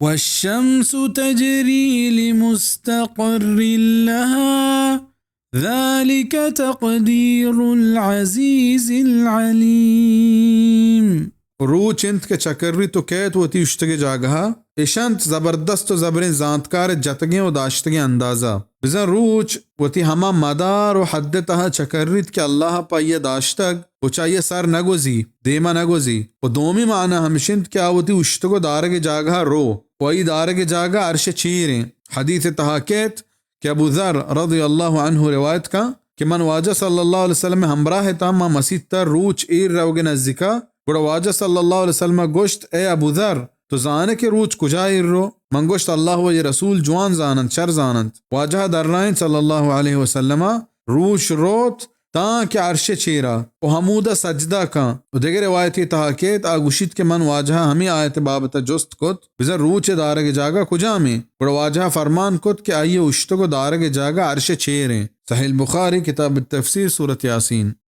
والشمس تجري لمستقر لها ذلك تقدير العزيز العليم۔ روچ انت کہ چکریت و کیت وتی اوشتگیں جاگہا، اش انت زبردست و زبریں زانتکار جتگیں و داشتگیں اندازہ۔ بزاں روچ وتی ہما مدار و حد تہا چکریت کہ اللہ پہ آئی داشتگ و چہ آئی سر نگوزی، دیما نگوزی۔ و دومی معنی ہمش انت کہ آ وتی اوشتگ و دارگیں جاگہا رو و آئی دارگیں جاگہ عرش چیریں۔ حدیث تہا کیت کہ ابو ذر رضی اللہ عنہ روایت کن کہ من واجہ صلی اللہ علیہ وسلم ہمراہ اتاں، ما مسیت ء روچ ایر روگ ء نزیکا، گڑا واجہ صلی اللہ علیہ وسلم ء گوشت، اے ابو ذر، تو زانے کہ روچ کجا ایر رو؟ من گوشت، اللہ و آئی رسول جوان زاننت، شر زاننت۔ واجہ ء درائینت صلی اللہ علیہ وسلم ء، روچ روت تاں کہ عرش ء چیرا و ہمودا سجدہ کن۔ و دگہ روایتے تہا کیت، آ گوشیت کہ من واجہ ء ہمے آیت ء بابت ء جست کت، بزاں روچ ء دارگ ء جاگہ کجام انت؟ گڑا واجہ ء فرمان کت کہ آئی ء اوشتگ و دارگ ء جاگہ عرش ء چیر انت۔ صحیح البخاری، کتاب التفسیر، سورت یاسین۔